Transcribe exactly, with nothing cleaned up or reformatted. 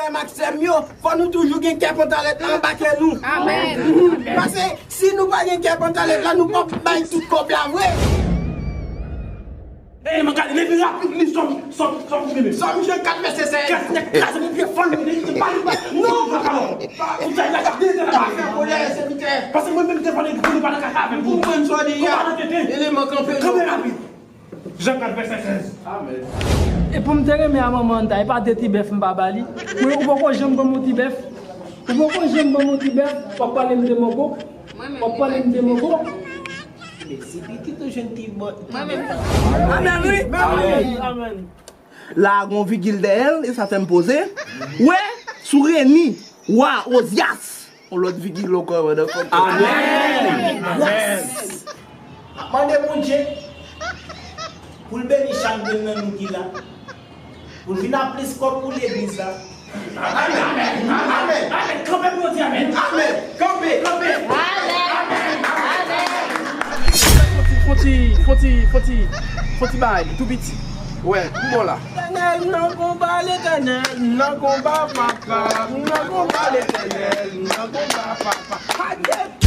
Frè m ak sè m yo, fò nou toujou gen kè pantalèt la anba kè nou. Amèn. Paske si nou pa gen kè pantalèt la, nou p ap bay tout kòb la vre. Ey, mwen gade, leve rapid, li sòm, sòm, sòm, sòm, sòm. Sòm Jan kat vèsè sèz. Kès nèg kraze pou pye fann, li, li, li, pa, li, pa, non, pa, pa, non. Ou fè la, li, li, li, pa fè kolè, sèvitè. Paske mwen menm devan legliz, nou pa nan kaka avè m. Ou konprann sa w di a? Eleman kanpe non. Kanpe rapid. Jan kat vèsè sèz. Amèn. E pou m te renmen a manman an ta, e pa de ti bèf m pa ba li. Mwen, ou poko janm ban m yon ti bèf. Ou poko janm ban m yon ti bèf. W ap pale m de moko. W ap pale m de moko. Men si pitit ou jwenn ti bò. Mwen menm. Amèn, wi. Amèn. Amèn. La a gon vigil dèyè l, e sa fè m poze. Wè, sou Reni, wa Ozyas. On lòt vigil ankò, madan. Amèn. Amèn. Yes. M ap mande Bondye pou l beni chak grenn nan nou ki la. Pou l vin ap plis kòb pou legliz la. Amèn. Amèn. Amèn. Amèn. Kanpe pou yo di amèn. Amèn. Kanpe. Kanpe. Amèn. Amèn. Amèn. Fon ti, fon ti, fon ti, fon ti bagay li, tou piti. Wè, pou bon la. Letènèl nan konba, Letènèl nan konba, papa, nan konba, Letènèl nan konba, papa. Adye!